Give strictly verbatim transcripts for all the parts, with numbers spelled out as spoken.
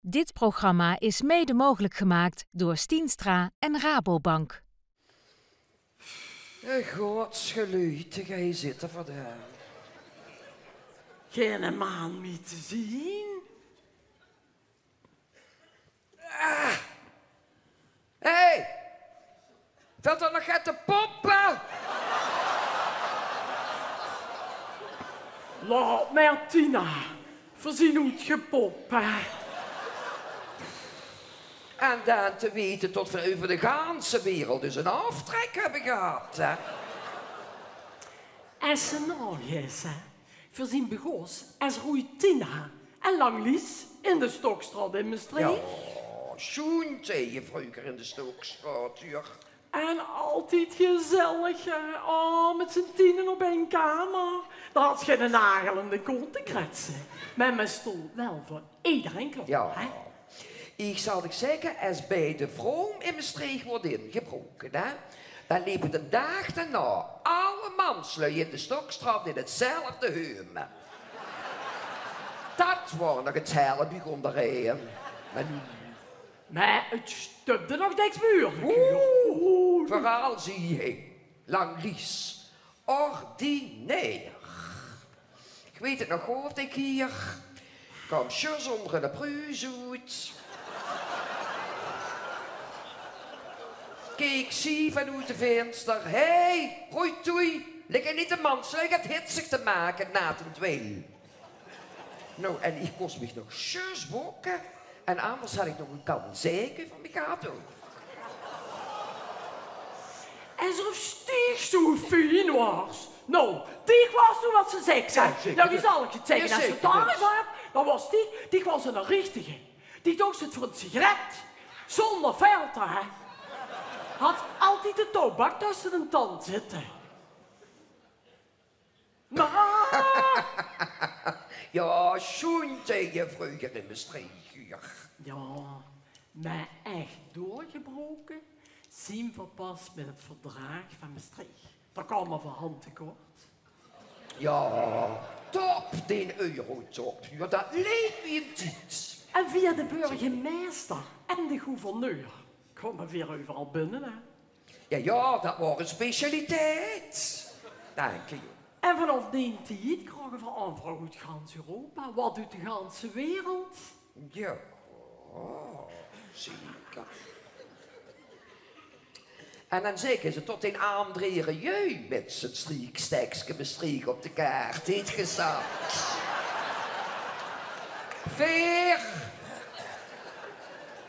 Dit programma is mede mogelijk gemaakt door Stienstra en Rabobank. Godsgeluid, gij zit er vandaan. Geine maan mie te zien. Ah! Hé! Velt er nog get te poppe? Laot mer, Tina. Veer zien oetgepop, hè. En dan te weite tot veer euver de ganse wereld dus 'nen aaftrek höbbe gehad, hè. Es se noe geis, hè. Veer zien begós es Roei Tina en Lang Lies in de Stokstraot in Mestreech. Jao, sjoen tije vreuger in de Stokstraot, jao. En altied gezellig, hè. Oh, mit zien tiene op ein kamer. Dao hads se geine nagel um de kont te kretse. Mer me stóng waal veur ederein klaor, jao, hè? Ich zal dich zègke, es bie de Vroom in Mestreech woort ingebroke, hè, dan lepe den daag daonao alle manslui in de Stokstraot in 'tzelfde hum. Dat waor nog 't hel biejein. Mer noe... Mer 't stupde nog dèks bie uch. Oeh, veural zie, hè. Lang Lies. Ordinair. Ich weit 't nog good, ich hie kaom zjus ónger 'n bruus oet. Keek zie vanoet de vinster. Hé, hoi, toei. Ligke neet de manslui get hitsig te make nao 't dweil. Noe, en ich kós mich nog zjus bókke. En anders had ich nog 'n kan zeik euver mich gehad ouch. Es of Stieg zoe fien waor. Noe, Stieg waor zoe wat ze zègk, hè. Jao, zeker. Noe, wie zal ich 't zègke? Es ze 't dao ins op, dan waor Stieg, Stieg waor 'ne richtige. Dee doog 't veur 'n sigaret. Zónger filter, hè. Had altied de tobak tösse de tand zitte. Jao, sjoen tije vreuger in Mestreech, huur. Jao, mer ech doorgebroke zien v'r pas mit 't verdraag van Mestreech. Dao kaome v'r hand te kort. Jao, top, d'n eurotop. Jao, dat leek mich 'nen tied. En via de burgemeister en de gouverneur kaome v'r euveral binne, hè. Jao, jao, dat waor 'n specialiteit. Dank uch. En vanaaf d'n tied kraoge v'r aanvraog oet gans Europa, wat oet de ganse wereld. Jao, zeker. En dan zègke ze tot d'n André Rieu mit zien strieksteekske Mestreech op de kaart heet gezat. Veer.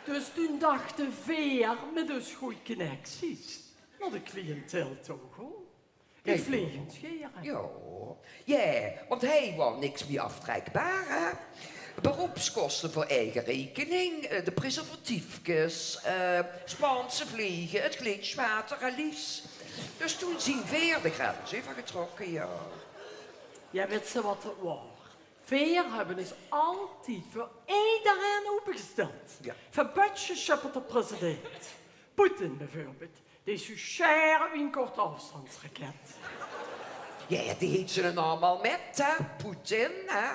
Dus toen dachte veer mit us gooj connecties nao de cliëntel toe, hoor. Jao, ich vleeg ins gaer. Jao. Jao, want hie waor niks mie aftrekbaar, hè. Beroepskoste veur eige rekening, eh, de preservatiefkes, eh, Spaanse vlege, 't glitsjwater, Alice. Dus toen zien veer de grens euvergetrokke, jao. Jao, wits se wat 't waor? Veer höbbe us altied veur ederein opegesteld. Jao. Van Pötje Sjöpper tot president. Poetin beveurbeeld. Dee is zoe sjerp wie 'n korte aafstandsraket. Jao, jao, dee heet zien naam al mit, hè? Poetin, hè?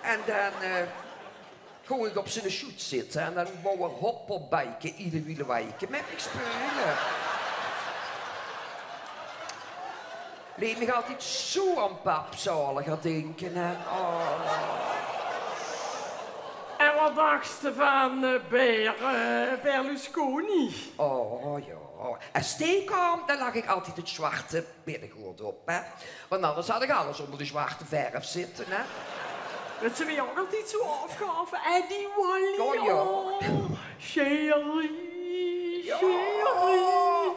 En dan, eh, góng ich op zien sjoet zitte en dan wou 'r hopperbaike, ieder wiele waike mit mich speule. Leet mich altied zoe aan pap Zaliger dinke, hè. Oh. En wat dachs se van, eh, Ber-, eh, Berlusconi? Oh, jao. Es dee kaom, dan lag ich altied 't zwarte binnegord op, hè. Want anders had ich alles ónger de zwarte verf zitte, hè. Wits se wie ouch altied zoe aafgaove, hè, die Wally. Oh, jao. Oh, Sherry, Sherry.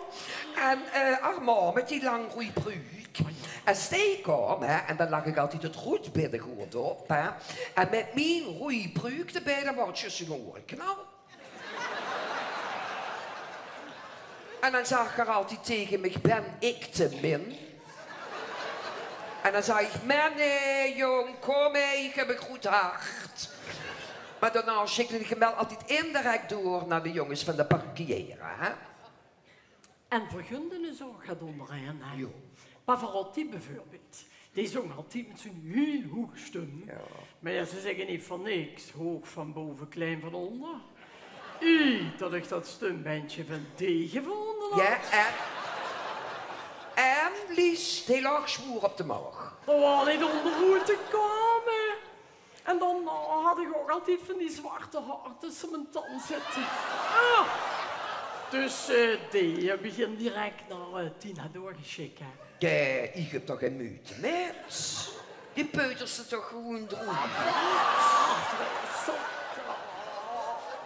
En, eh, Armand mit die lang roej pruuk. Es dee kaom, hè, en dan lag ich altied 't roed binnegord op, hè. En mit mien roej pruuk d'rbie, dan waor 't zjus 'n oereknal. En dan zag 'r altied tege mich: "Bön ich te min?" En dan zag ich: "Mer nae, jóng, kóm, ich höb e good hart." Mer daonao sjikde ich 'm waal altied inderek door nao de jónges van de parkiere, hè. En v'r gunde us ouch get óngerein, hè? Jao. Pavarotti beveurbeeld. Die zóng altied mit zoe'n hiel hoeg stum. Jao. Mer jao, ze zègke neet veur niks: hoog van bove, klein van onder. Ie, tot ich dat stumbendje van die gevónje had. Jao, en? En, Lies, die laog zwoer op de maag. Dao waor neet ónger oet te kómme. En dan, eh, had ich ouch altied van die zwarte haor tösse mien tand zitte. Ah! Dus, eh, die höb ich direk nao, eh, Tina doorgesjik, hè. Jao, ich höb dao gein meujte mit. Die peuters ze toch gewoen d'roet. Ah, vreselijk.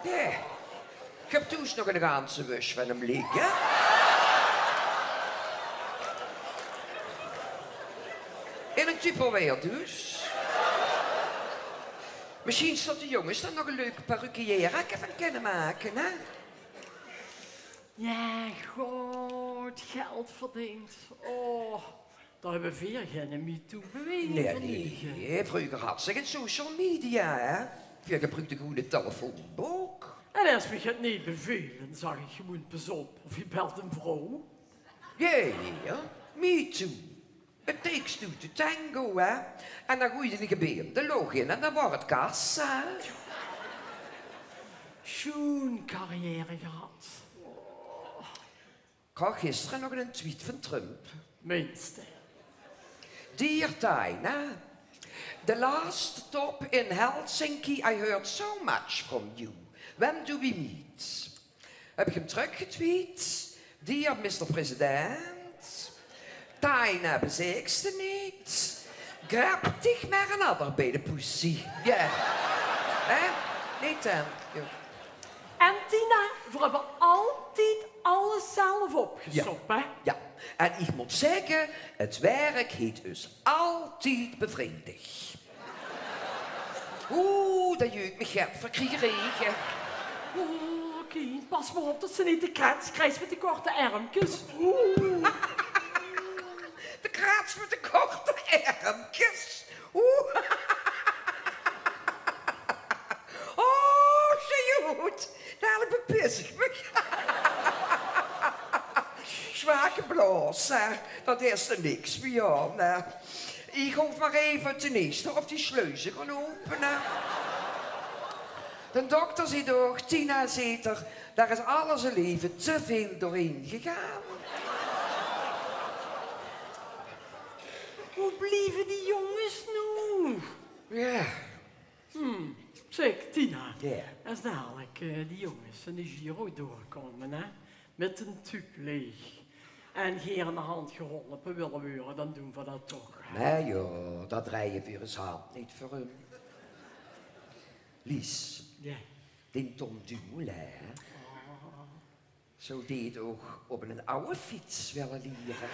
Jao. Ich höb thoes nog ein ganse wösj van häöm ligke. In ein Tupperware dus. Mesjiens tot de jónges dao nog ein leuk perruquière van kinne make, hè? Jao, good geld verdeend. Oh, dao höbbe veer gein MeToo-beweging veur nege. Nae, vreuger had ze gein social media, hè? Veer gebroekde gewoen 't telefoonbook. En es mich 't neet beveul, dan zag ich gewoen: pas op, of geer belt ein vrouw. Jao, jao, MeToo. It takes two to tango, hè? En dan goeide ich bie häöm de log in en dan waor 't kassa. Sjoen carrière gehad. Oh. Ich haw gister nog eine tweet van Trump. Minste. Dear Tina, the last stop in Helsinki, I heard so much from you. When do we meet? Höb ich häöm trökgetweet: Dear mister President, Tina bezeikste neet. Grab dich mer ein adder bie de poesie. Jao. Hè? Neet dan. Jao. En Tina, veer höbbe altied alles zelf opgesjop, hè? Jao. En ich mót zègke, 't werk haet us altied bevreidig. Oeh, dat jeuk mich get verkriegerige. Oh, kind, pas mer op tot se neet de krets kriegs mit de korte ermkes. Oeh. De krets mit de korte ermkes. Oeh. Oh, ze good. Dalik bepis ich mich. Zjwake blaos, hè. Dat is d'r niks mie aan, hè. Ich hoof mer effe te neeste of die sluize gaon ope, hè. De dokter zag ouch: Tina, zag 'r, dao is al häör leve te väöl doorhaer gegange. Wo blieve die jónges noe? Jao. Hm, zèk, Tina. Jao. Es dalik, eh, die jónges in de Giro doorkómme, hè, mit ein tube leeg en geer aan de hand geholpe wille waere, dan doon veer dat toch, hè? Nae, jao, dao drejje veer us hand neet veur um. Lies, jao, dien Tom Dumoulin, hè? Oh. Zów dit ouch op ein aw fiets wille liere?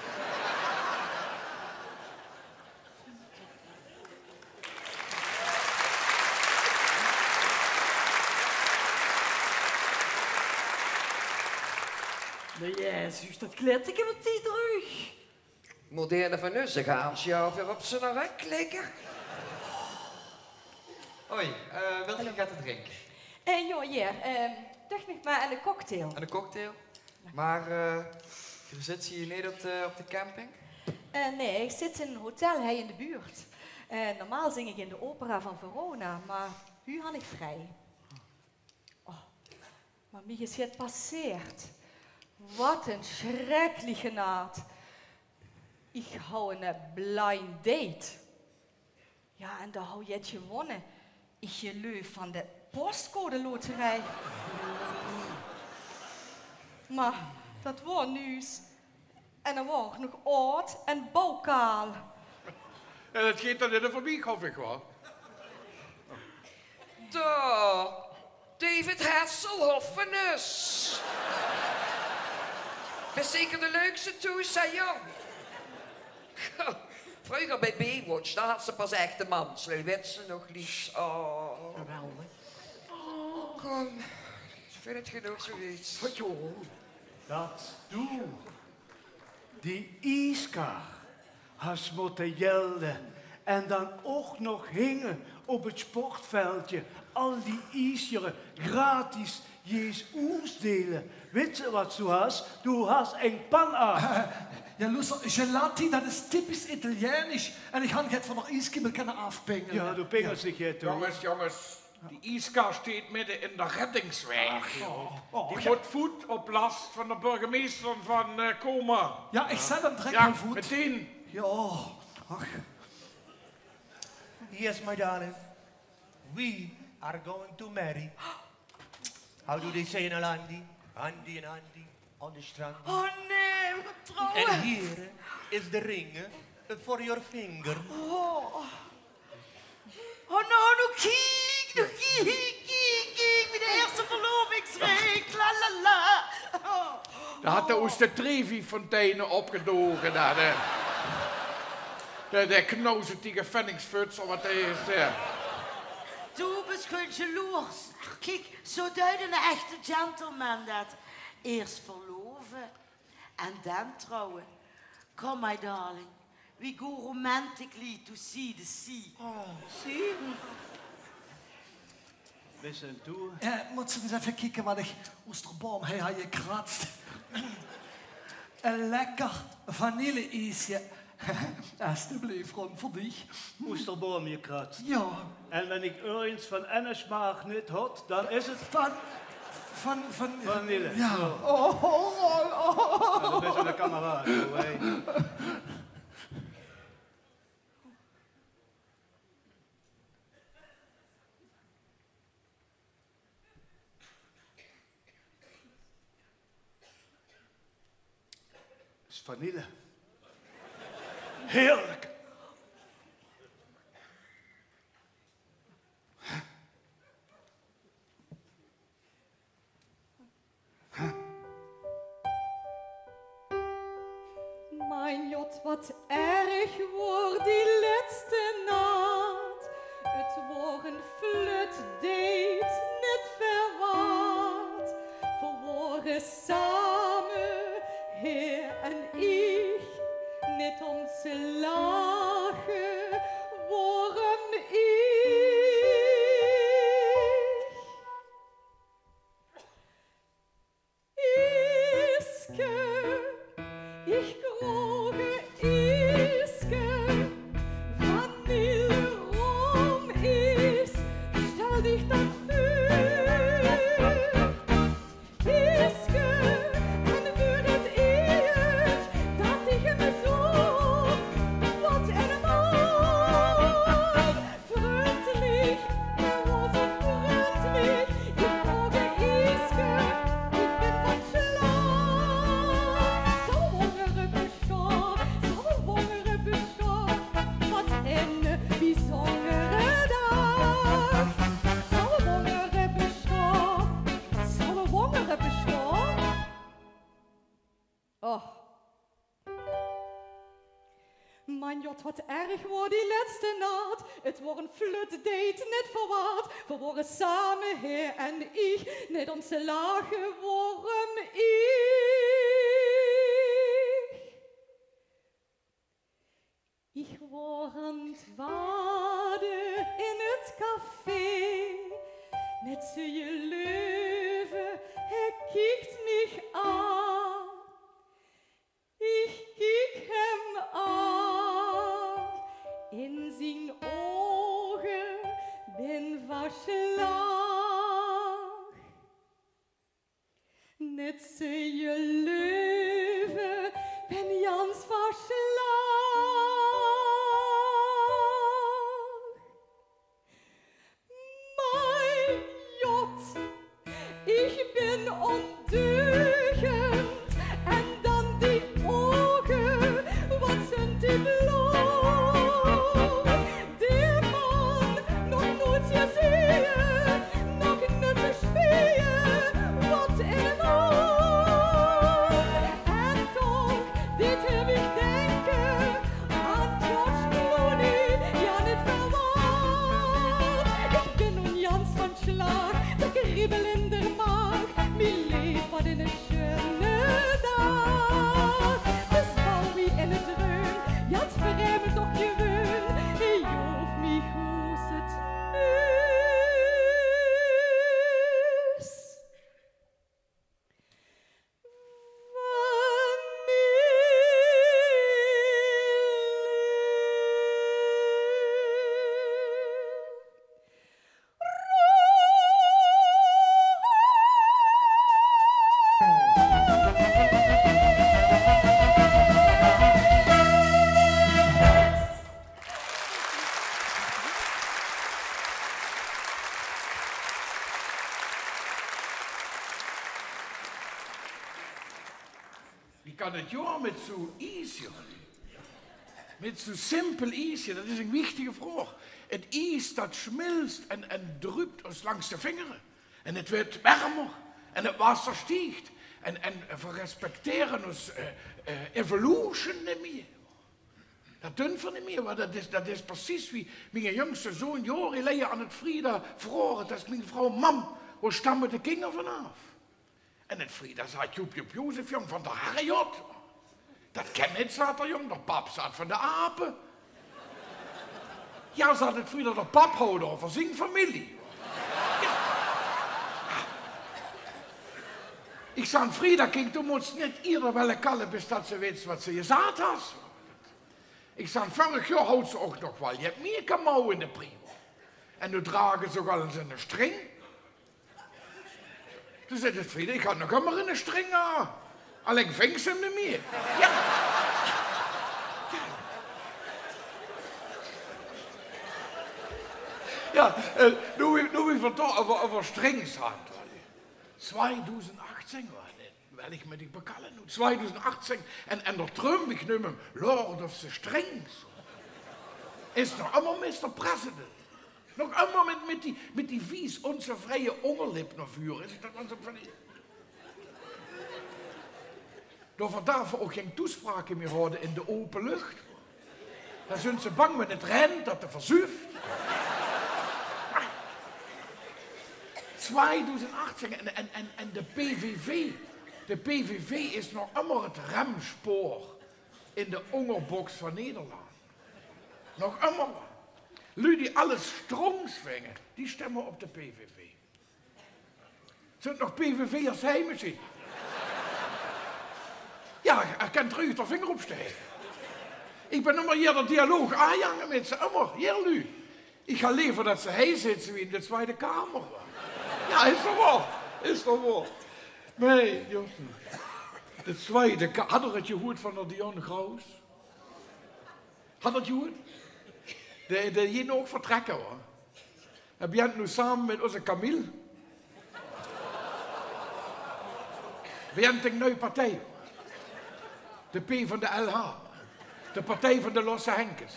Nae, jezus, dat kletteke wat die droog. Moderne van us, de gans jaor weer op z'n rök ligke. Hoi, eh, wilt geer get te drinke? Eh, jao, heer. Ehm, dach mich mer eine cocktail. Eine cocktail? Mer, eh, geer zit hie neet op de, op de camping? Eh, nae, ich zit in ein hotel hie in de buurt. Eh, normaal zing ich in de opera van Verona, mer noe han ich vrie. Oh, mer mich is get passeerd. Wat ein sjrikkelik genaat. Ich haw ein blind date. Jao, en dao haw ich get gewónne. Ich geleuf van de postcodeloterie. Mer dat waor nuuts. En hae waor nog aod en bouwkaal. Jao, dat geit dan in de famielje, gaof ich waal. Dao, David Hasselhoff van us. Bis zeker de leukste thoes, hè, jóng? Vreuger bie Baywatch, dao had ze pas echte manslui, wits se nog, Lies? Oh. Geweldig. Kóm, ich vinj 't genóg zoeget. Jao, dat doe. Die ieskar has mótte jelde en dan ouch nog hinge op 't sportveldje Al die iesjere gratis jees oesdeile. Wits se wat doe has? Doe has ing pan aaf. Jao, loester, gelati, dat is typisch Italiaans. En ich han get van d'r ieskiepe kinne aafpingele. Jao, doe pingels dich, hè, toch? Jónges, jónges, die ieskar sjteet midde in de reddingswaeg. Ach, jao. Oh, die mót voet op las van de burgemeister van, eh, Como. Jao, ich zèt 'm direk al voet. Jao, meteen. Jao, ach. Yes, my darling. We are going to marry. How do they say in Holland? Handi in handi, on the strand. Oh nee, we gaan trouwen. En hier is de ring for your finger. Oh. Oh, no, no, kiek, no, kiek, kiek, kiek, wie de eerste verlovingsring. La, la, la. Oh. Dao hat 'r oes de Trevi-fonteine opgedoge, dao, hè. De, de knauzetige Fenningsfuts, of wat 't is, hè. Doe bis good jaloers. Kiek, zo duit 'nen echte gentleman dat. Eerst verlove en dan trouwe. Come, my darling. We go romantically to see the sea. Oh, see? Bis se toe? Eh, mót se ins effe kieke wat ich oes d'r boum hie ha gekratst. E lekker vanille-iesje. Estebleef, Ron, veur dich. Oes d'r boum gekratst? Jao. En wen ich örges van enne smaak neet haw, dan is 't van, van, van vanille. Jao. Jao. Oh, oh, oh, oh. Jao, dan bis se 'ne kameraad, hoor, hè. Is vanille. Heerlijk. Mien jot, wat erg woor die lètste naat. 't Woor 'n flut date, neet verwaat. Veer wore same, hae en ich, neet óm ze lache, worum ich. Iske, ich groge Iske, vanille room is, stel dich dat veur. Iske, en veur 't ieësj dat ich 'm zoog, wat 'ne man. Vrundlich, hae woor zo vrundlich. Ich groge Iske, ich bin van sjlaag. Zo wóngerbersjtó, zo wóngerbersjtó, wat 'ne biezóngere daag. Zo wóngerbersjtó, zo wóngerbersjtó. Och. Mien jot, wat erg woor die lètste naat. 't Woor 'n flut date, neet verwaat. Veer wore same, hae en ich, neet óm ze lache, worum ich. Ich woor aan 't wade in 't café, neet ze jeluive, hae kiek mich aan. Ich kiek 'm aan, in zien ouge bin van sjlaag. Neet ze jeluive, bin jans van sjlaag. Mien jot, ich bin óndeugend. En dan die ouge, wat zunt die blauw. Dae man, nog noeats gezeen, nog noeats gesjpeel, wat 'ne man. En toch deeg hae mich dinke aan George Clooney, jao, neet verwaat. Ich bin noe jans van sjlaag, de kriebel in de maag, mien leef, wat 'ne sjoeane daag. Dus Bowie in 't druim, jao, 't verreim mich toch gewoon, hae joof mich hoes 't neum. Kan 't jaor mit zoe iesje? Mit zoe simpel iesje, dat is 'n wichtige vraog. 't Ies, dat smilst en, en dröp ós langs de vingere. En 't weurt wermer en 't water stieg. En, en veer respectere ós, eh, eh, evolution neet mieë. Dat dun veer neet mieë, want dat is, dat is precies wie miene jóngste zoon jaore geleje aan 't Frida vroog. Dat is mien vrouw: "Mam, wo stamme de kinger vanaaf?" En 't Frida zaet: "Joep, Joep, Jozef, jóng, van de Herrgott." "Dat kin neet," zaet 'r, "jóng, d'r pap zaet van de ape." "Jao," zaet 't Frida, "d'r pap hawwe euver zien femilie." Ich zaan: "Frida, kind, doe mós neet ieëder wille kalle bis dat ze wits wat ze jezaat has." Ich zaan: "Vörig jaor hawt ze ouch nog waal jet mieë kamouw in de priem. En noe drage ze ouch al ins 'ne string." Doe zaet 't Frida: "Ich han nog ummer 'ne string aan. Allein ving ze 'm neet mieë." Jao. Jao, eh, noe, noe v'r 't toch euver, euver strings hant. Twiedoezend achttieën waor dit. Wil ich mit dich bekalle noe. Twiedoezend achttieën en, en d'r Trump, ich neum 'm Lord of the Strings. Is nog ummer Mister President. Nog ummer mit, mit die, mit die vies ónzevreie óngerlip nao vure. Is dat dan zoe van die... Dao, veur dao veur ouch gein toespraoke mieë hawwe in de ope luch. Dan zunt ze bang wen 't rent dat 'r verzuuf. Twiedoezend achttieën en, en, en, en de P V V. De P V V is nog ummer 't remspoor in de óngerboks van Nederland. Nog ummer. Luuj die alles strongs vinge, die stemme op de P V V. Zunt nog P V V'ers hie mesjien? Jao, geer kint röjch d'r vinger opstaeke. Ich bin ummer hie d'r dialoog aanjange mit ze, ummer, hie, luuj. Ich haw lever dat ze hie zitse wie in de Twiede Kamer. Jao, is toch waor? Is toch waor? Nae, jóng. De Twiede Ka-, hat geer 't jehoerd van d'r Dion Graus? Hat geer 't jehoerd? Dae, dae geit noe ouch vertrèkke, huur. Dae begint noe same mit ózze Camille. Begint 'n nui partij. De P van de L H. De partij van de losse henkes.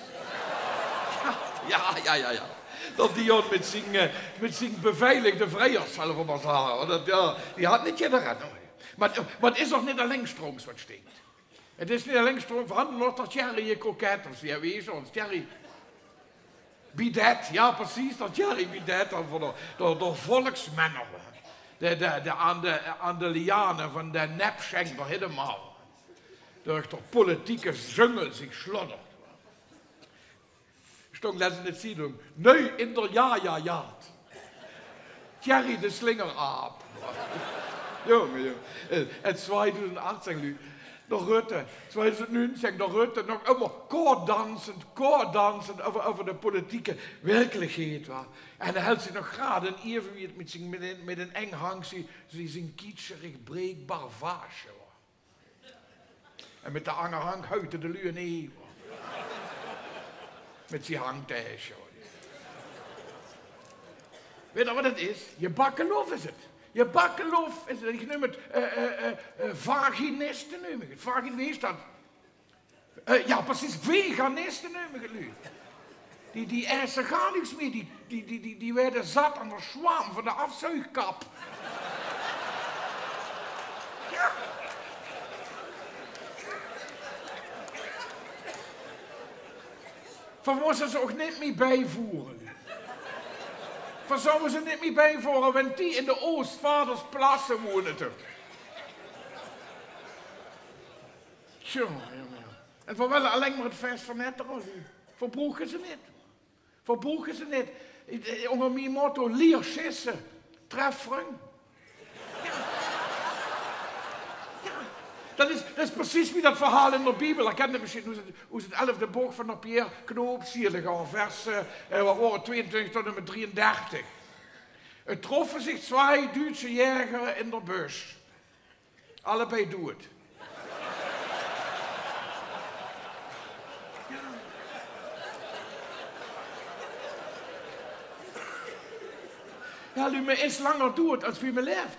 Jao, jao, jao, jao. Dat Dion mit zien, eh, mit zien beveiligde vreiers, zal ich mer zage. Dat, jao, die hat neet jedere, huur. Mer, mer 't is ouch neet allein strongs wat stinkt. 't Is neet allein strongs, v'r hant nog dat Thierry Coquette of zoe, jao, wie is ós Thierry? Bidet, jao, precies, dat Thierry Bidet dan veur de, de, de volksmenner, hè. De, de, de aan de, aan de liane van de nepsjeng d'r hielemaol durch d'r politieke zjungel zich sloddert. Stóng lets in de Zeitung: "Nui in d'r Jajajaad. Thierry de slingeraap." Jóng, jóng. Eh, en twiedoezend achttieën, luuj. D'r Rutte. Twiedoezend nuungtieën, d'r Rutte. Nog ummer koordansend, koordansend euver, euver de politieke wirkelichheid, wa. En hae helt zich nog graad in evenwicht mit zien, mit ein, mit ein eng hank zien, zien, zien kietserig breekbaar vaasje, wa. En mit de anger hank huit 'r de luuj in. Mit zien hangtaesje. Wèt geer wat 't is? Jebakkelof is 't. Jebakkelof is 't. Ich neum 't, eh, eh, eh, eh, vaginiste neum ich 't. Vagin-, wie is dat? Eh, jao, precies, veganiste neum ich 't, luuj. Die, die esse gaar niks mieë. Die, die, die, die, die waere zat aan de sjoam van de aafzuigkap. Jao. V'r móste ze ouch neet mieë bievore. V'r zouwe ze neet mieë bievore, wen die in de Oostvaardersplassen wone, toch. Tjonge, jonge, jonge. En v'r wille allein mer 't fès vernettere, hè. V'r broeke ze neet. V'r broeke ze neet. Eh, ónger mien motto: lier sjisse, tref vrung. Jao. Jao. Dat is, dat is precies wie dat verhaol in d'r Biebel. Geer kint 't mesjien, oet 't, oet 't elfde book van d'r Pierre Knoop, Sielige Vers, eh, wat waor 't, tweeëntwintig tot en mit drieëndertig. 't Troffe zich twie Duutse jägere in d'r bös. Allebei doead. Jao, luuj, me is langer doead es wie me laef.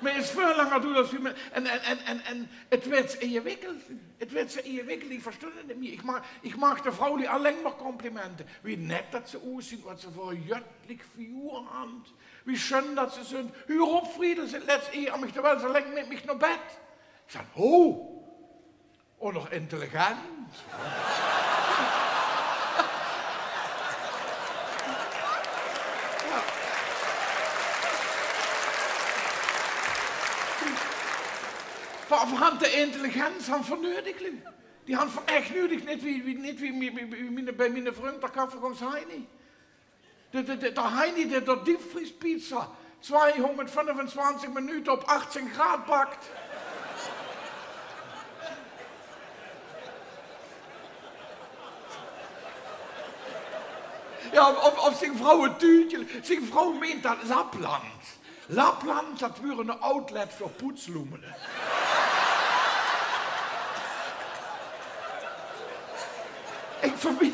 Meh is väöl langer doer es wie me, en, en, en, en, en 't weurt ze ingewikkeld. 't Weurt ze ingewikkeld, ich verstón 't neet mie. Ich maak, ich maak de vrouwluuj alleng mer complimente. Wie net dat ze oetzeen, wat ze veur e göttelik figuur hant. Wie sjun dat ze zunt. Huur op, Friedel, zit lets ee aan mich, terwiel ze lèk mit mich nao bed. Ich zag: "Ho, ouch nog intelligent." Veur, veur hant de intelligentie hant veur neudig, luuj. Die hant veur ech neudig, neet wie, wie, neet wie, wie, wie, wie miene, bij miene vrund, d'r Kaffergongs Heini. De, de, de, d'r Heini, dee de diepvriespizza tweehóngerdfünfunzwanzig Minute op achtzehn Graad backt. Jao, of, of, of zien vrouw e tuutje, zien vrouw meent dat Lapland. Lapland, dat wuur 'n outlet veur poetsloemele. Ich verbied,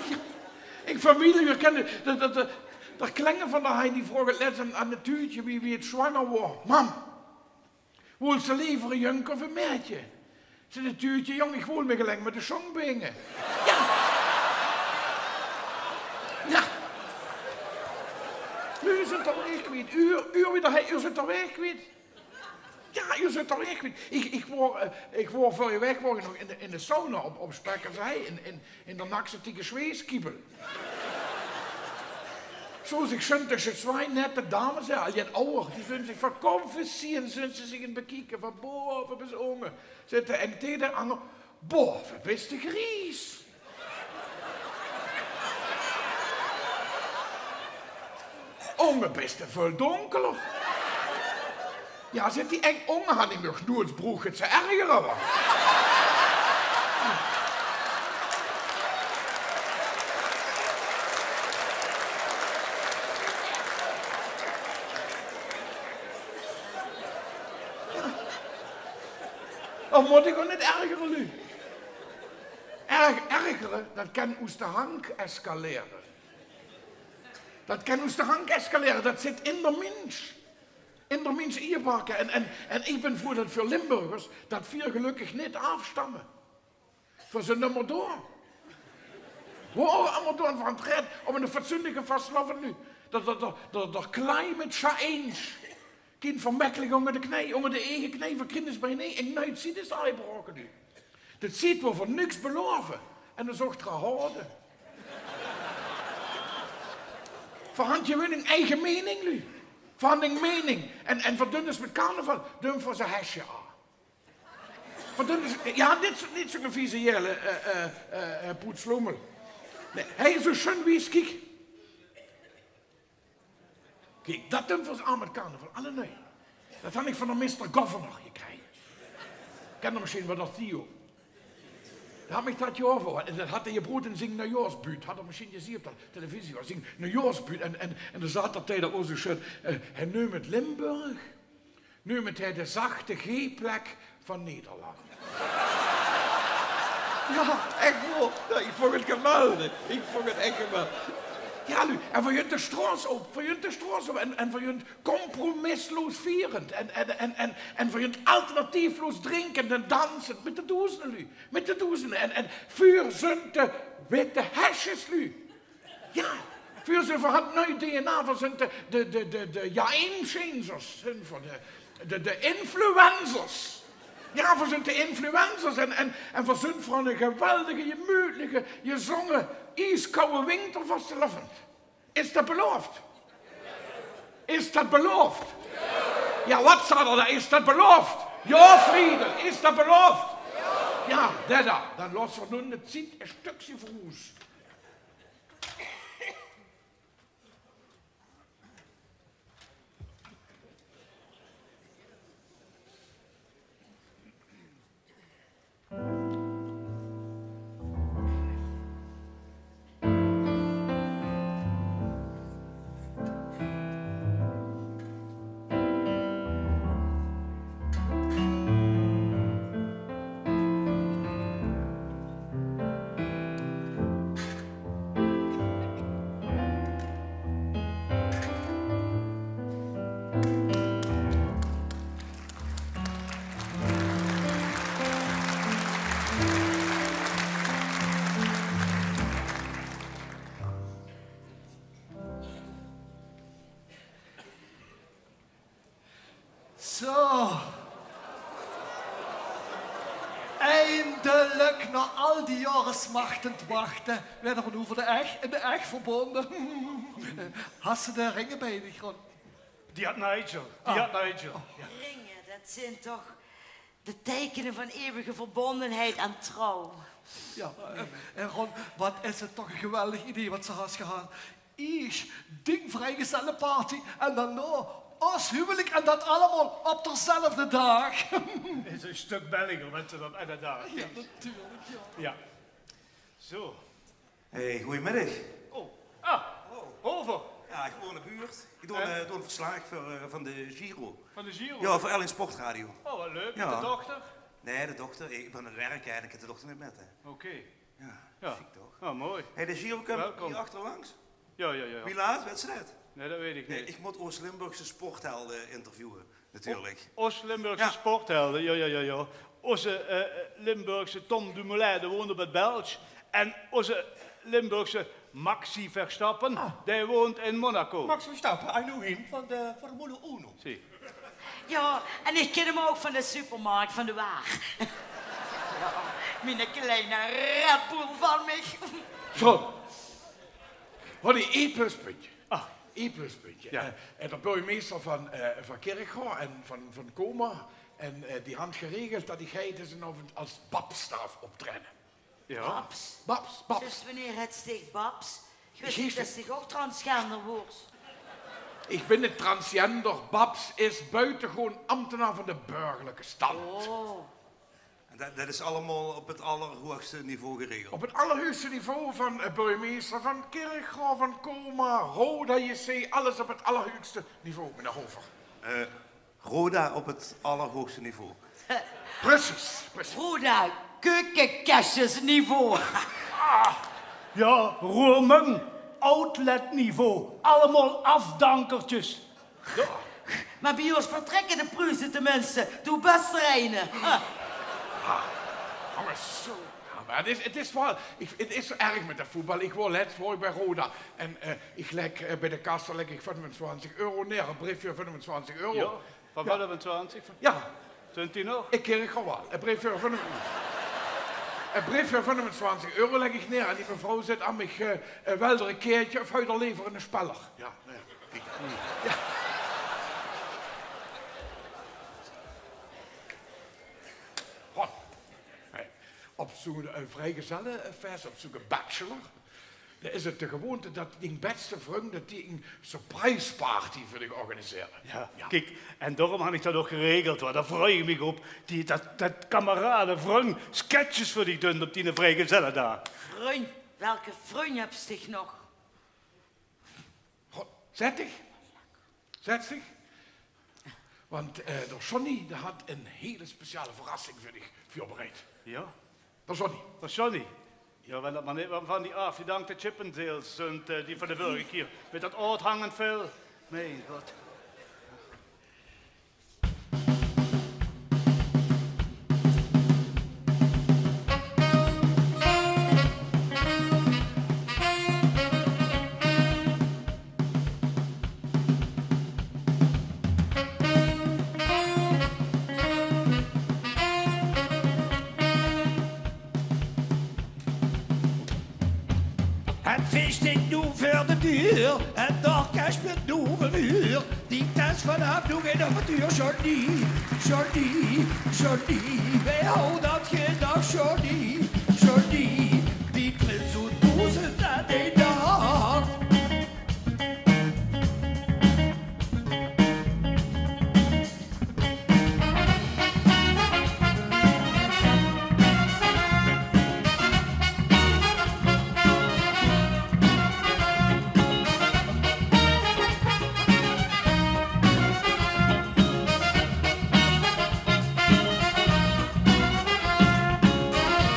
ich verbied, veer kinne, dat, dat, dat, d'r Klenge van d'r Heini, dee vroog 't lets aan, aan 't tuutje wie, wie 't zwanger woor: "Mam, wools te leever e jungke of e meidje?" Zag 't tuutje: "Jóng, ich wool mich alleng mer de sjóng binge." Jao. Jao. Noe, uur zunt d'r weer kwiet. Uur, uur weer, hè, uur zunt d'r weer kwiet. Jao, uur zunt d'r weer kwiet. Ich, ich woor, eh, ich woor vörrige waek woor ich nog in de, in de sauna op, op Spekkersei, in, in, in d'r Nakse Tieke Zweeskiebel. Zoe, ich sjun tösje twee nette dames, hè, al jet awwer, die zunt zich van konfessie, zunt ze zich aan 't bekieke, van bove bis ónge. Zit d'r eng taenge d'r anger: "Boah, wat bis te gries. Ónge bis te väöl dónkeler." Jao, zit die, eng ónge han ich mich noeits broege te ergere, wa. Of mót ich mich neet ergere, luuj? Erg-, ergere, dat kan oes de hank escalere. Dat kan oes de hank escalere, dat zit in d'r mins. In d'r mins ingebakke. En, en, en ich bin veur dat, veur Limburgers, dat veer gelökkig neet aafstamme. Veer zunt ummer door. Veer ummer door, en veer hant 't red op 'ne fatsoenlike vastelaovend noe. Dat, dat, dat, dat, dat climate change. Kien vermekkelik ónger de knei, ónger de eige knei, veer kriege 't bienee eng nui ziet is aangebraoke noe. De ziet woe veer niks belaove en ós ouch d'raan hawte. Veer hant gewoon eng eige mening, luuj. Veer hant eng mening. En, en veer doon dus mit carnaval, doon veer ós hesje aan. Veer doon dus, jao, neet zoe, neet zoe'n visuele, eh, eh, eh, eh, poetsloemel. Nae, hè, zoe sjoen wies, kiek. Kiek, dat doon veer ós aan mit carnaval, allenui. Dat han ich van d'r mister Governor gekrege. Kènt geer mesjien waal, d'r Theo. Dee haw mich dat jaor veur, en dat haw d'r gebroek in zien nuujaarsbuut. Hat geer mesjien gezeen op de televisie, zien nuujaarsbuut. En, en, en dao zaot d'r taenge ós zoe sjoen, eh, hae neump Limburg, neump hae de zachte G-plek van Nederland. Jao, ech waor. Jao, ich vónj 't geweldig. Ich vónj 't ech geweldig. Jao, noe, en veer gunt de straot op. Veer gunt de straot op. En, en veer gunt compromisloos vierend. En, en, en, en, en veer gunt alternatiefloos drinkend en dansend. Mit de doezende, luuj. Mit de doezende. En, en veer zunt de witte hesjes, luuj. Jao, veer zunt, veer hant nui D N A, veer zunt de, de, de, de, de game changers, zunt veer de, de, de influencers. Jao, veer zunt de influencers en, en, en veer zunt veur 'ne geweldige, gemuutlige, gezónge, ieskouwe wintervastelaovend. Is dat belaof? Is dat belaof? Jao, wat zaot d'r dao? Is dat belaof? Jao, Friedel, is dat belaof? Jao, dao, dao. Dan laot veer noe de ziet e stökske veur ós. Zo. Eindelik, nao al die jaore smachtend wachte, weer d'r ein oever de ech, in de ech verbónje. Has se de ringe bie dich, Ron? Die hat Nigel. Die hat Nigel. Ja. Ringe, det zeen toch de teikene van eeuwige verbondenheid en trouw. Ja, en, en Ron, waat is 't toch ein geweldig idee waat se has gehad. Iers dien vriegezelleparty en daonao ós huwelik en det allemaol op derzelfde daag. Is ein stök belliger, wens se det eine daag. Ja, natuurlik, ja. Ja. Zo. Hey, gojemiddig. Oh, ah, Hover. Ja, ich woon in de buurt. Ich doon, eh, doon verslaag veur, eh, van de Giro. Van de Giro? Ja, veur L1 Sportradio. Oh, waat leuk. Ja. Mit de dochter? Nae, de dochter, ich bön aan 't werk, hè, en ich höb de dochter neet mit, hè. Oké. Ja, sjiek toch? Oh, mooi. Hey, de Giro kump hie achterlangs. Ja, ja, ja. Wie laat, wets se det? Nae, det weit ich neet. Ich mót ós Limburgse sporthelde interviewe, natuurlik. Ós Limburgse sporthelde, ja, ja, ja, ja. Ózze, eh, Limburgse Tom Dumoulin, dae woont op 't Belsj. En ózze Limburgse Maxi Verstappen, dae woont in Monaco. Max Verstappen, I know him van de Formule Uno. Zie. Ja, en ich kin 'm ouch van de supermarkt, van de Waar. Ja, miene kleine Red Bull van mich. Zo. Ronnie, ein pluspuntje. Ah. Ein pluspuntje. Ja. Eh, eh, de burgemeister van, eh, van Kirchroa en van, van Colmar. En, eh, die hant geregeld det ich hie dezen aovend es Babs darf optraeje. Ja. Babs? Babs, Babs. Sinds wienie hèts dich Babs? Ich wis neet det dich ouch transgender woors. Ich bin neet transgender. Babs is buitengewoon ambtenaar van de burgerlike stand. Oh. En det, det is allemaol op 't allerhoegste niveau geregeld? Op 't allerhoegste niveau van, eh, burgemeister van Kirchroa, van Colmar, Roda J C, alles op 't allerhoegste niveau, meneer Hover. Eh, Roda op 't allerhoegste niveau. Precies, precies. Roda, keukekesjesniveau. Ah, ja, Roermond, outletniveau. Allemaol afdankertjes. Ja. Mer bie ós vertrèkke de Pruuse teminste. Doe bès d'r eine. Ah. Ah, jónges. Ja, mer 't is, 't is waal, ich, 't is zo erg mit det voetbal. Ich woor lèts, woor ich bie Roda. En, eh, ich lègk, eh, bie de kassa lègk ich viefentwintig euro neer. Ein breef veur viefentwintig euro. Ja. Van viefentwintig? Ja. Zunt die nog? Ich kèn 't gewoon waal. Ein breef veur viefentwintig. Ein breef veur viefentwintig euro lègk ich neer en die mevrouw zaet aan mich, eh, eh, "Wèlt geer ein keertje of höb geer lever eine speller?" Ja, nou ja. Kiek. Ja. Goh. Hey. Op zoe'n, eh, vriegezellefees, op zoe'n bachelor, dao is 't de gewoonte det dien bèste vrung, det die ein surprise party veur dich organisere. Ja, kiek, en daorum han ich det ouch geregeld, want dao vreug ich mich op, die, det, det kamerade vrung sketches veur dich dunt op diene vriegezelledaag. Vrung? Welke vrung höbs dich nog? Goh, zèt dich. Zèt dich. Want, eh, d'r Johnny, dae hat ein hiel speciale verrassing veur dich veurbereid. Ja? D'r Johnny. D'r Johnny. Ja, wen det mer neet van die aafgedankte Chippendales zunt, eh, die van de vörige kier mit det oud hangend vel. Mien god. 't Fieës steit noe veur de deur, 't orkes speelt noe veur uur. Die tas vanaaf noe gein avontuur, Johnny, Johnny, Johnny. Wae haw det gedach, Johnny, Johnny. Die prins oet Boezem, det in de hart.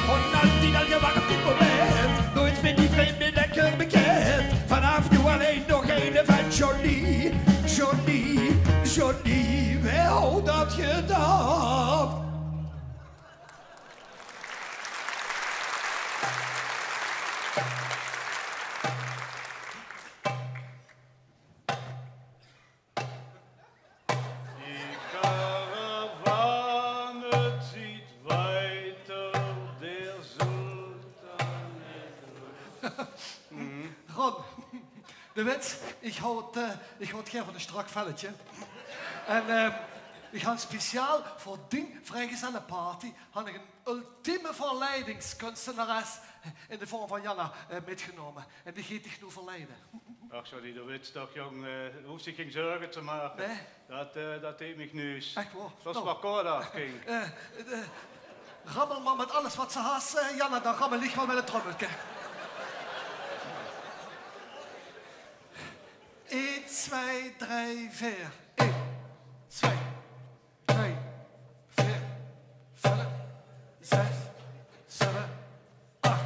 Honderd tien al gewacht op dit moment. Nooit meer die vreemde lekker bekend. Vanaf nu alleen nog een van Johnny. Johnny, Johnny, wae haw det gedach. Doe wits, ich haw 't, eh, ich haw 't gaer van e strak velletje. En, eh, ich han speciaal veur dien vrijgezellenparty han ich 'n ultieme verleidingskunstenares in de vorm van Janna, eh, mitgenome. En die geit dich noe verleide. Ach, sorry, doe wits toch, jóng, eh, hoofs dich gein zörge te make. Nae. Dat, eh, dat deej mich nuus. Ech waor? Dat is mer kort aafging. Eh, eh, rammel mer mit alles wat se has, eh, Janna, dan rammel ich waal mit 't trummelke. Ein, twee, drie, veer. Ein, twee, drie, veer, vief, zes, zeve, ach.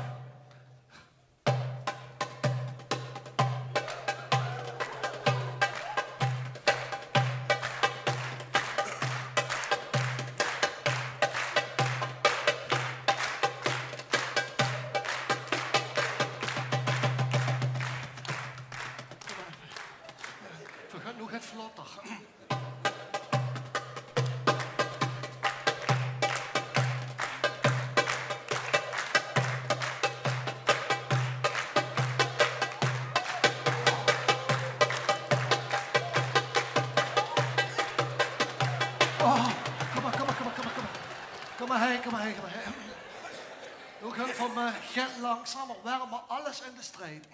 Veer gaon nog get vlotter. Oh, kóm mer, kóm mer, kóm mer, kóm mer, kóm mer. Kóm mer hei, kóm mer hei, kóm mer hei. Noe gaon veer van, eh, get langzamer, wermer, alles in de strijd.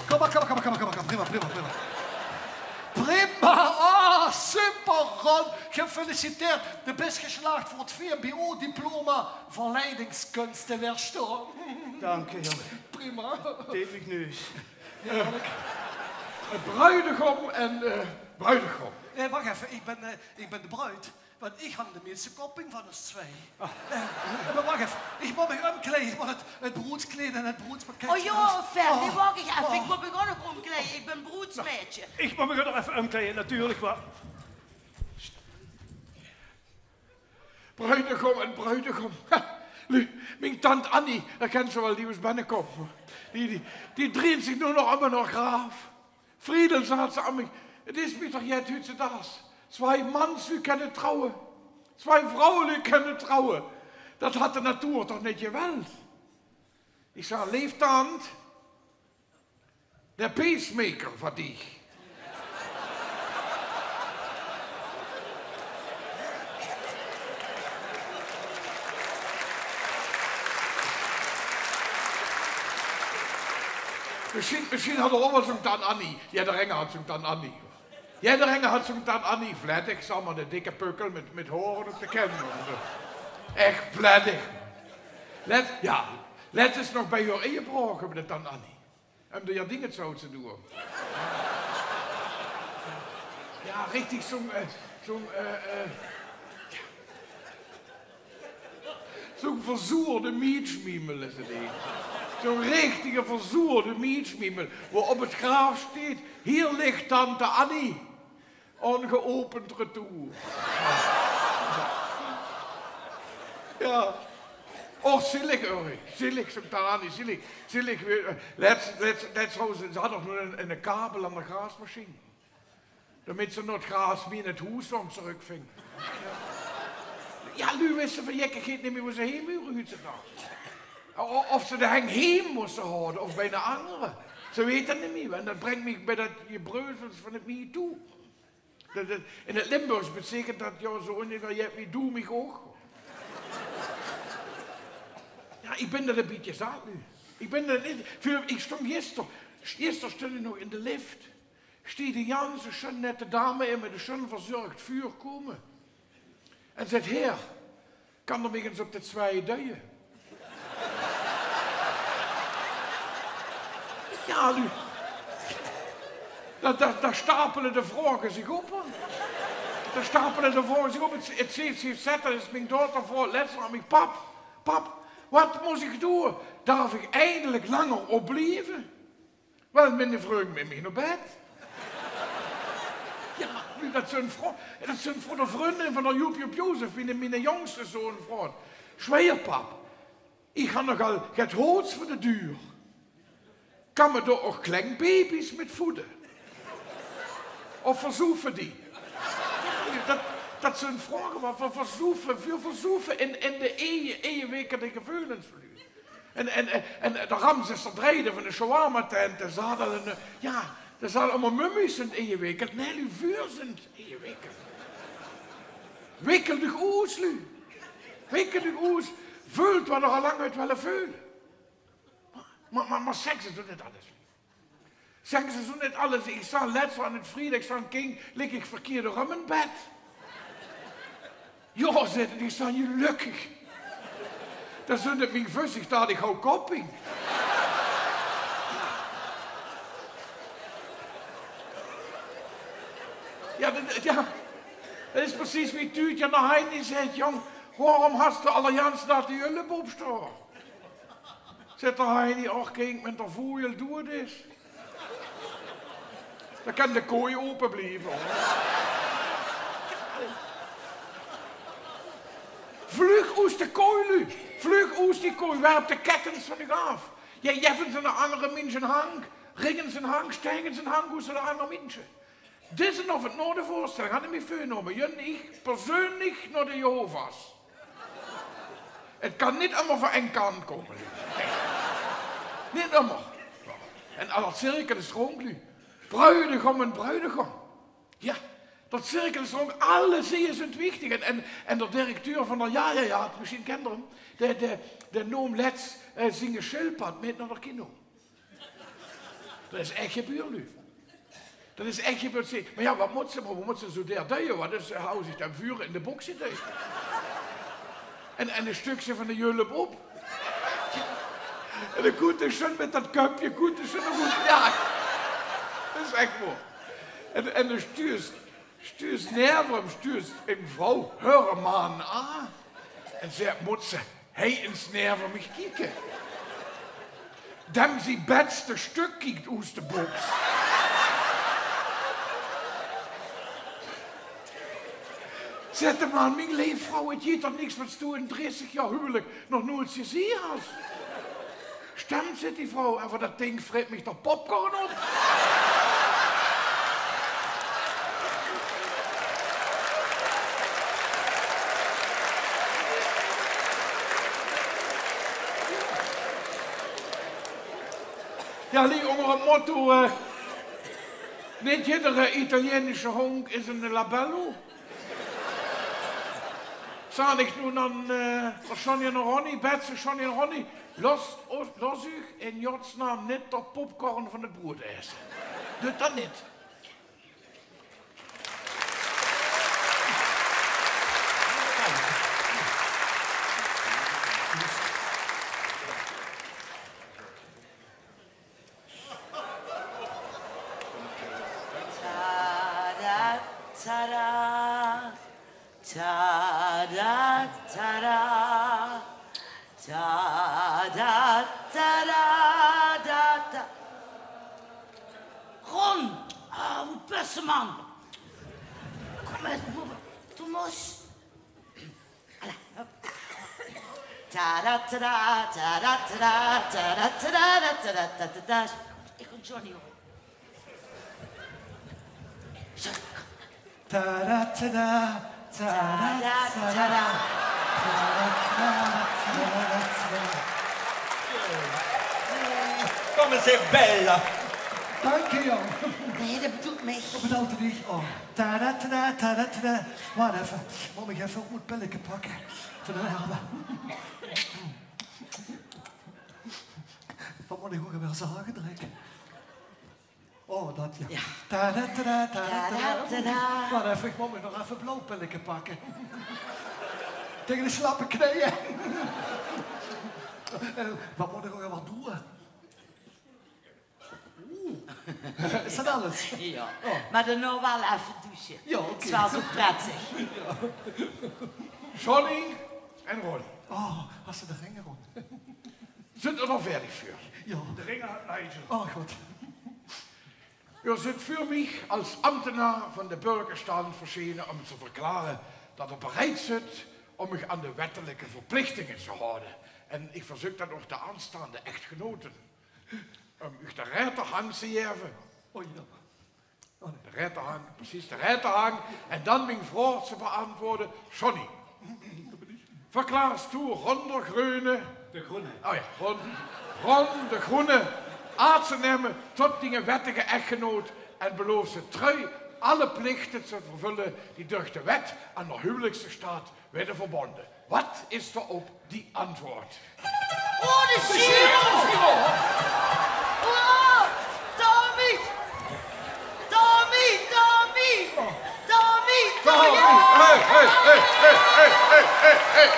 Kóm mer, kóm mer, kóm mer, kóm mer, kóm mer. Prima, prima, prima. Prima, ah, super, Ron. Gefeliciteerd. Doe bis geslaag veur 't V M B O-diploma verleidingskunste. Weer sjtoon. Dank dich, jóng. Prima. Deej mich nuus. Heerlik. Eh, bruidegom en, eh, bruidegom. Eh, wach effe, ich bin, eh, ich bin de bruid. Want ich han de minste kopping van ós twee. Ah. Eh, mer wach effe, ich mót mich ómkleie, ich mót 't, 't broedskleid en 't broedspakket. Oh jao, Ferdy, wach effe, ich mót mich ouch nog ómkleie. Ich bin broedsmaedje. Ich mót mich ouch nog effe ómkleie, natuurlik, mer... Bruidegom en bruidegom. Ha, lu, mien tant Annie, dao kènt ze waal, die is binnekómme. Die, die, die drieënt zich noe nog óm häör graaf. Friedel, zaet ze aan mich, 't is mich toch jet huutsdaags. Tswai manslü kènne trouwe. Tswai vrouwelü kènne trouwe. Dat hat de natuur toch neet gewèld. Ich zag: Leef tant, de pacemaker van dich. Mesjien, mesjien hat 'r ouch waal zoe'n tant Annie. Jao, d'r enge hat zoe'n tant Annie. Jao, d'r enge hat zoe'n tant Annie, vlèddig, zag mer, 'ne dikke pökkel mit, mit haore op de kin. Ech vlèddig. Lèts, jao, lèts is nog bie häör ingebraoge, bie de tant Annie. Óm de jardinge zout te doon. Jao, richtig zoe'n, eh, zoe'n, eh, eh, zoe'n verzoerde mietsjmiemel is 't, hè. Zoe'n richtige verzoerde mietsjmiemel, wo-op 't graaf sjteit: Hier ligt tante Annie. Ongeopend retour. Jao. Och, zielig, Urrie. Zielig, zoe'n tant Annie, zielig. Zielig, eh, lèts, lèts, lèts, ze, ze hat nog 'ne, 'ne kabel aan de graasmesjien. Daomit ze nog 't graas mie in 't hoes waal trökving. Jao, luuj wiste van jekkigheid neet mie wo ze heen moste, huutsdaags. O-, of ze de heng heem moste haoje, of bie 'ne angere. Ze weite 't neet mie. En dat bringk mich bie dat gebreuzel van 't MeToo. Dat, dat, in 't Limburgs beteikent dat, jao, zoe óngeveer: Jep, wie doe mich ouch. Jao, ich bin dat e bietje zaat noe. Ich bin dat neet. Veur, ich stóng gister, gister stóng ich nog in de lift. Sjteeg de ganse sjun nette dame in mit e sjun verzörg vuurkómme. En zaet: Heer, kan d'r mich ins op de tswai duje? Jao, noe. Dao, dao, dao sjtapele de vraoge zich op, hè. Dao sjtapele de vraoge zich op. 't, 't zeet, zeet, zeet, dat is mien dochter veur. Lèts aan mich: Pap, pap, wat mós ich doon? Darf ich eindelik langer opblieve? Wel, miene vreug mit mich nao bed. Jao, noe, dat zunt vro-, dat zunt vro de vrundin van de Joep Joep Jozef, miene, miene jóngste zoon, vro. Zjweer, pap. Ich han nogal get hoots veur de duur. Kan me dao ouch kleng baby's mit voede? Of verzoefe die? Jao, dat, dat zunt vraoge, mer veer verzoefe, veer verzoefe in, in de eie, eiewekende geveulens van uch. En, en, en, en de Ramses d'r Drejde van de shawarma-tent, dae zag al, eh, jao, dae zag allemaol mummies zunt eiewekend. Nae, luuj, veer zunt eiewekend. Wikkelt uch oes, luuj. Wikkelt uch oes. Veult wat geer al lang höbt wille veule. Mer, mer, mer seks is nog neet alles. Seks is nog neet alles. Ich zaot lets aan 't Frieda, ich zaot: "King, lik ich verkierd óm in bed?" "Jao," zaet 't, "ich zaot gelökkig. Dan zunt 't mien vös, ich daot, ich haw kopping." Jao, dat, jao. Dat is precies wie Tuutje aan d'r Heini zaet: "Jóng, waorom has doe al de ganse daag de hulp opstaon?" Zaet d'r Heini: "Och, King, wen d'r voejel doed is, dan kan de kooi ope blieve, huur." Vlug oes de kooi, luuj. Vlug oes die kooi. Werpt de kettens van uch aaf. Jao, jeft ze aan anger minsje in hank. Ringens in hank, stengens in hank, oes aan anger minsje. Dit is nog veur nao de veurstelling, han ich mich veurgenómme. Jun, ich persuuenlich nao de Jehova's. 't Kan neet allemaol van ein kant kómme. Nae. Neet allemaol. En al dat cirkel is rónk, luuj. Bruidegom en bruidegom. Jao, dat cirkel is rónk. Alle zeeë zunt wichtig. En, en, en d'r directeur van d'r, jao, jao, jao, mesjien kent geer 'm. Dae, dae, dae noom lets, eh, ziene sjildpad mit nao d'r kino. Dat is ech gebeurd, luuj. Dat is ech gebeurd, zèk. Mer jao, wat mót ze, mer wat mót ze zoe deer duie? Wat is, haw zich dan vure in de boks, zèk. En, en e stökske van de hulp op. En dan kump 'r sjoen mit dat köpke, kump 'r sjoen nao boete. Jao, dat is ech waor. En, en dan stuuts, stuuts naeve häöm, stuuts 'n vrouw häöre man aan. En zaet: "Mót ze hie ins naeve mich kieke? Dem zie bètste stök kiek oes de boks." Zaet de man: "Mien leef vrouw, 't gieët toch niks wats doe in dressig jaor huwelik nog noeits gezieë has." "Stömt," zaet die vrouw, "en veur dat dink vreet mich d'r popcorn op." Jao, luuj, ónger 't motto, eh, neet jiddere Italieense hóndj is 'ne labello. Zaot ich noe dan, eh, Sonny en Ronnie, bètste Sonny en Ronnie, los, os-, los uch in godsnaam neet d'r popcorn van de broeëd aete. Doot dat neet. Ta-da, ta-da. Ta-da, ta-da. Ta-da, ta-da, da, da. Ron! Ah, wo bös se, man? Kóm ins, doe mós. Allei, hup. Ta-da, ta-da, ta-da, ta-da, ta-da, ta-da, ta-da, ta-da, ta-da. Ich kóm Johnny op. Zo. Ta-da, ta-da, ta-da, ta-da. Ta-da, ta-da, ta-da, ta-da. Kóm ins, bella. Dank dich, jóng. Nae, dat bedoel ich. Wat bedoelt dich? Oh. Ta-da, ta-da, ta-da, ta-da. Wach effe. Mót ich effe e good pilleke pakke. Veur de help. Wat mót ich ouch alweer zage, drek? Oh, dat jao. Jao. Ta-da, ta-da, ta-da, ta-da. Ta-da, ta-da. Wach effe, ich mót mich nog effe e blauw pilleke pakke. Taenge de slappe kneje. Eh, wat mót ich ouch alweer doon? Oeh. Is dat alles? Jao. Oh. Mer dan nog waal effe douche. Jao, oké. 't Waas zoe prettig. Jao. Johnny en Ron. Oh, has se de ring, Ron? Zunt geer d'r veerdig veur? Jao. De ring haet Nigel. Oh, good. Geer zeet veur mich es ambtenaar van de burgerstand versjene óm te verklare det geer bereid zeet óm uch aan de wettelike verplichtinge te hawte. En ich verzeuk dan ouch de aanstaonde echtgenote óm uch de rechterhang te gaeve. O jao. O nae. De rechterhang, precies, de rechterhang. En dan mien vraog te beantwoorde. Johnny, verklaars doe Ron de Greune, de Groene. O jao, Ron, Ron de Groene aan te numme tot diene wettige echtgenoot en beloofs se treu alle plichte te vervulle die durch de wet aan d'r huwelijkse staat waere verbonde? Waat is d'r op dien antwoord? O, de Giro! O, Tommy! Tommy, Tommy! Tommy, Tommy! Hey, hey, hey, hey, hey, hey, hey, hey.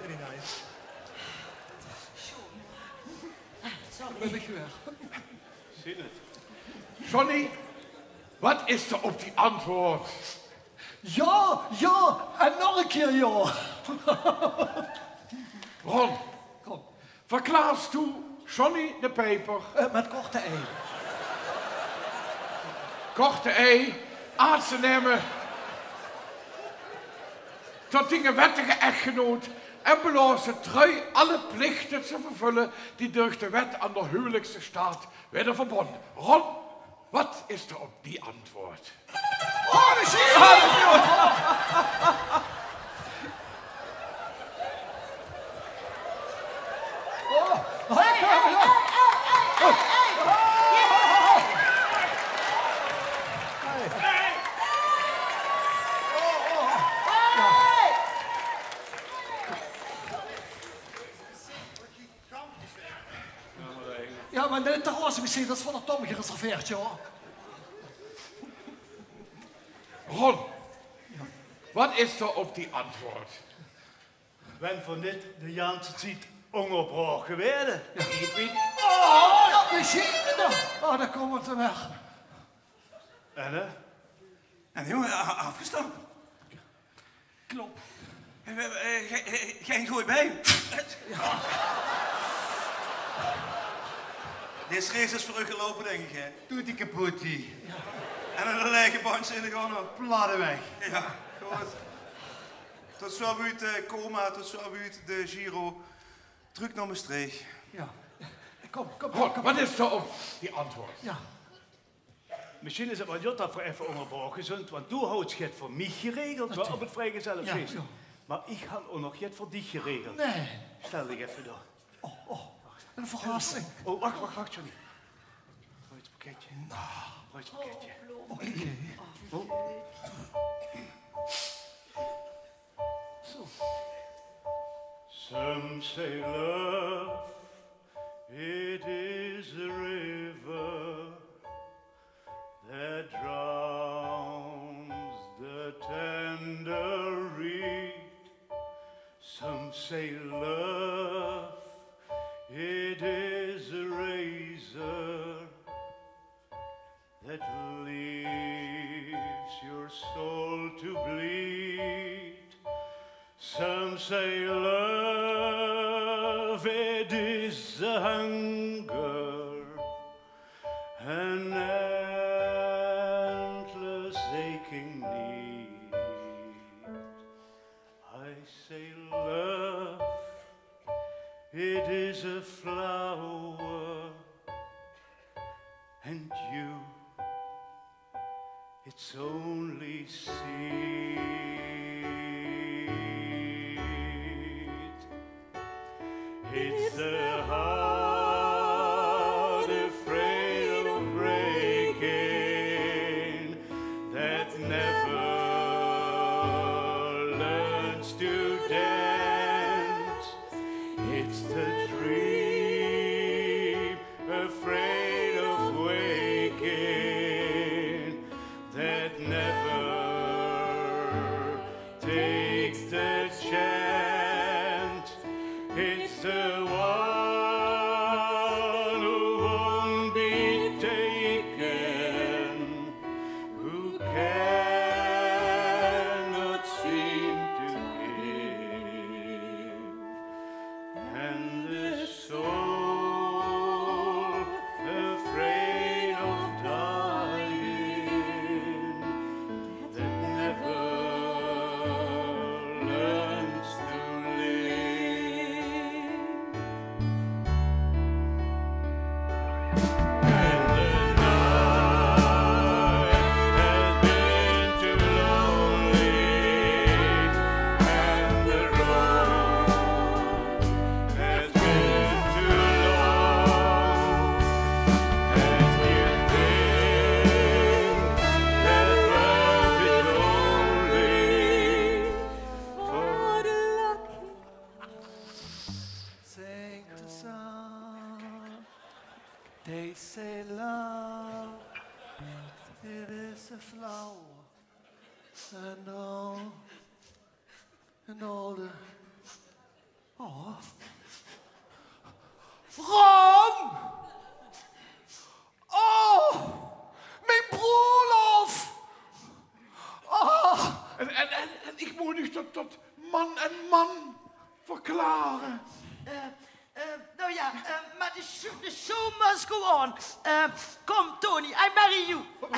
Very nice. Sorry. Dao bön ich weer. Zeen 't. Johnny, waat is d'r op dien antwoord? Jao, jao, en nog ein kier jao. Ron, kom. Verklaars doe Johnny de Pieper, eh, mit korte ei, korte ei aan te numme tot diene wettige echtgenoot en beloofs se treu alle plichte te vervulle die durch de wet aan d'r huwelijkse staat waere verbonde? Ron, waat is d'r op dien antwoord? O, de Giro! Hey, hey, hey, hey, hey, hey, hey! Hey! Jao, mer de terrasse mesjien, det is veur d'r Tom gereserveerd, jao. Ron, waat is d'r op dien antwoord? Wen v'r neet de ganse tied óngerbraoge waere. Jao. Ich weit. O, det mesjien. O, dao kómme ze weer. En, hè? En jóng, a-, aafgestap. Klop. Eh, eh, eh, ge-, ge-, gein gooj bein. Jao. Dees race is veur uch geloupe, dink ich, hè? Tutti caputti. Jao. En ein laege bandj in de gangen. Platte weg. Jao, good. Tot zoe oet, eh, Coma, tot zoe oet de Giro. Trök nao Mestreech. Jao. Kom, kom, kom, kom. Waat is d'r op dien antwoord? Jao. Mesjien is 't waal good det v'r effe óngerbraoge zeen, want doe haws 't veur mich geregeld, hè, op 't vriegezellefees. Jao, jao. Mer ich haw ouch nog get veur dich geregeld. Nae. Stel dich effe dao. O, o. Ein verrassing. O, wach, wach, wach, Johnny. Bruidspakketje. Bruidspakketje. Oké. O. Zo. Some say love, it is a river that drowns the tender reed. Some say love, it is a razor that leaves your soul to bleed. Some say love, it is a hunger, an endless aching need. I say love, it is a flower, and you, its only seed. It's the heart afraid of breaking that never learns to dance. It's the dream afraid of waking that never takes the chance. It's the one Oh. Ron! Oh! Mien broelof! Oh! En, en, en, en ich mót uch tot, tot man en man verklare. Eh, eh, nou ja, eh, maar the show, the show must go on. Eh, kom, Tony, I marry you. Oh.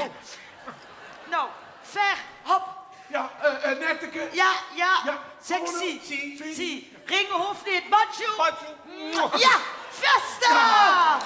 Nou, ver, hop. Ja, eh, eh, Netteke. Ja, ja, ja, sexy. Zie, zie. Zie. Ring hoeft niet, macho. Macho. Ja, fiesta! Ja.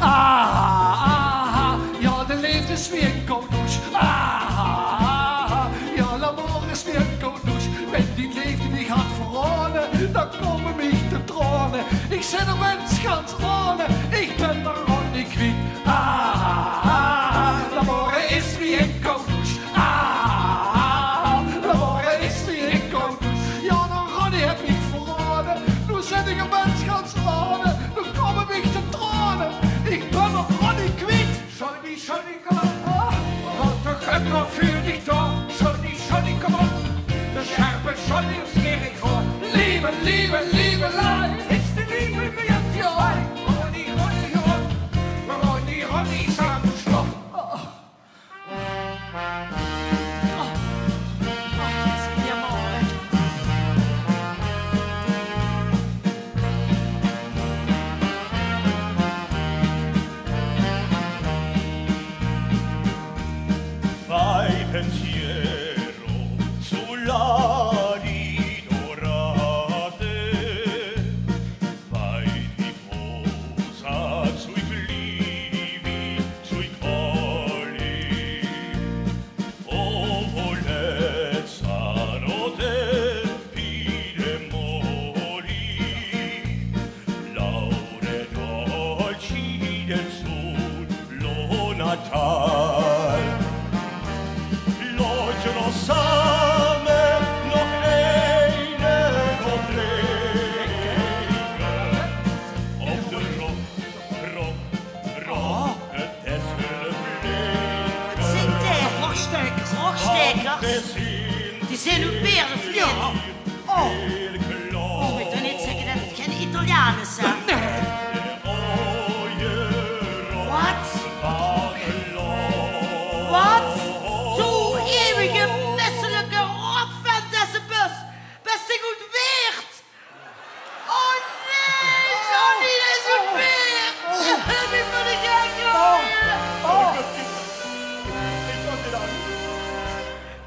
Aha, aha, ja, de leefde is wie ein koud douche. Aha, aha, ja, l'amour is wie ein koud douche. Wen dien leefde mich had verraoje, dan kómme mich de traone. Ich zeen 'm ins gans aone, ich bön d'r Ronnie kwiet. Aha, aha, l'amour is wie ein koud douche. Aha, l'amour is wie ein koud douche. Ja, d'r Ronnie haet mich verraoje, noe zeen ich 'm ins gans aone, dan kómme mich de traone. Ich bön d'r Ronnie kwiet. Johnny, Johnny, kom op. Wat de gök nog veur dich doon. Johnny, Johnny, kom op. De sjerpe Johnny is weer in grond. Leeve, leeve, leeve lui. Is de leeve weer aan 't zwaai. Ronnie, Ronnie, Ronnie. Ronnie, Ronnie, same stop. Oh. Oh. Oh, dat is weer mooi. Vai pensiero sull'ali dorate, vai riposa sui clivi, sui colli. O volezza, no te pide mori, laure dolci del sud, lo Natal. Lo giorno same noch eine Oplegung op de rok. Rok, rok, het is een vlees. Wat zingt hij? Rogstaekers, Rogstaekers. Die zeen oet Beert, of neet? Ja. Oh. Oh, ich wil neet zègke det 't gein Italiaan is, hè? Nae. Wat? Wat? Doe eeuwige misselike rotvent, deze bus. Bès dich oet Weert? Oh nae, Johnny, is 't weer? Wie bön ich gek gewore?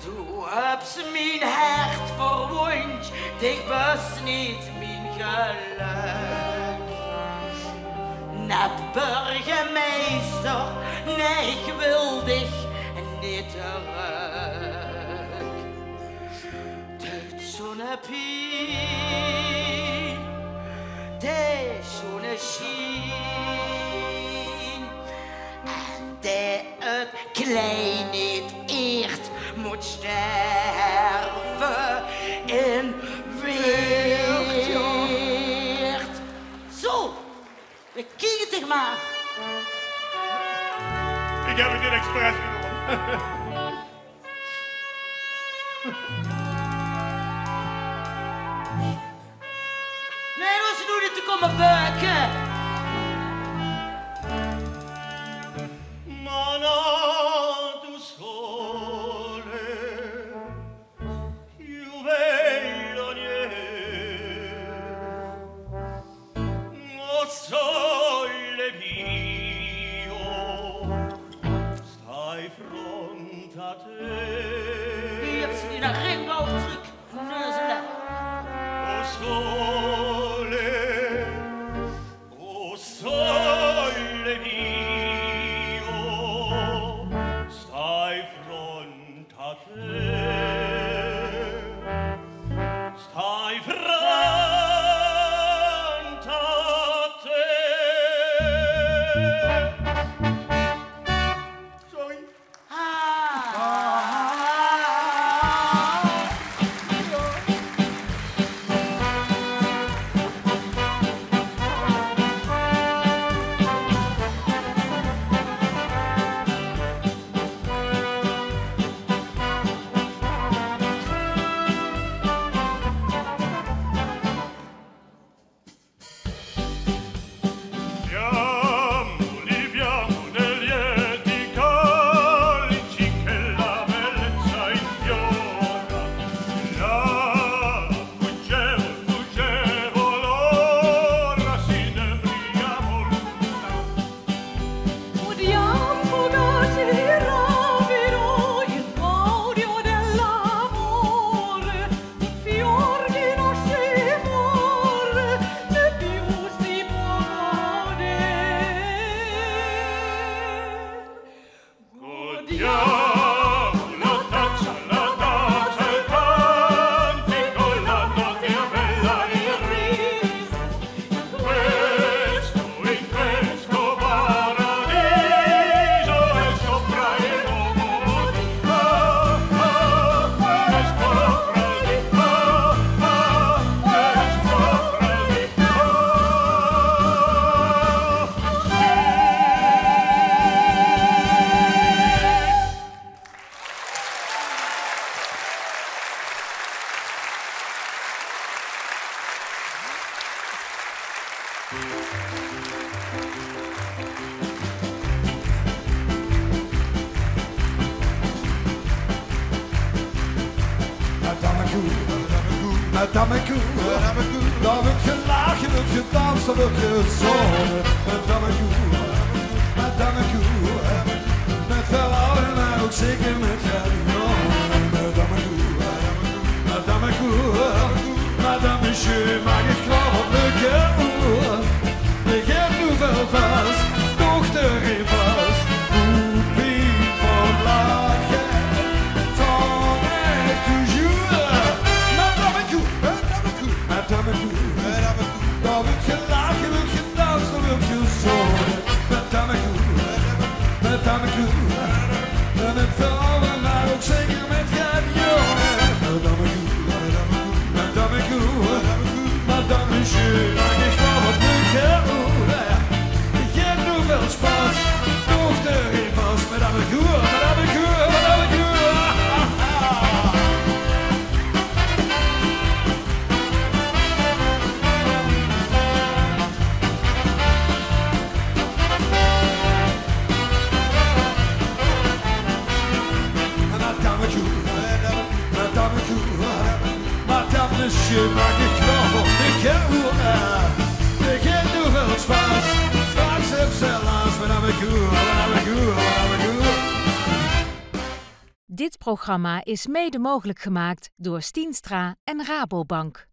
Doe höbs mien hert verwóndj, dich bös neet mien gelök. Nep burgemeister, nae, ich wil dich neet terök. Deit zoe'n pien, deit zoe'n sjien. En dae 't klein neet eert, mót sterve. Ich höb 't neet expres gedaon. Nae, det is noe neet te kómme beuke. Ma na tu sole, più bella nieve, o sole mio, stai fronte a te. Hie höbs se die ringbaug trök. Neuzele. O sole, o sole mio, stai fronte a te, stai fronte a te. Sorry. Madamme Koe, Madamme Koe, dao wuuert gelache, wuuert gedans, dao wuuert gezónge. Madamme Koe, Madamme Koe, mit väöl ouge, mer ouch zeker mit gaer jónge. Madamme Koe, Madamme Koe, Madammesje, maak dich klaor veur leuke oere. Veer gaon noe väöl vas, doch d'r ein vas, oe pien van lache, tant et toujours. Madamme Koe, Madamme Koe, Madamme Koe, dao wuuert gelache, wuuert gedans, dao wuuert gezónge. Madamme Koe, Madamme Koe, mit väöl ouge, mer ouch zeker mit gaer jónge. Madamme Koe, Madamme Koe, Madammesje, maak dich klaor veur leuke oere. Veer gaon noe väöl vas, doch d'r ein vas, Madamme Koe, Madamme Koe, Madamme Koe. Madamme Koe, Madamme Koe, Madammesje, maak dich klaor veur leuke oere. Veer gaon noe väöl vas, straks höbs se las, Madamme Koe, Madamme Koe, Madamme Koe. Dit programma is mede mogelijk gemaakt door Stienstra en Rabobank.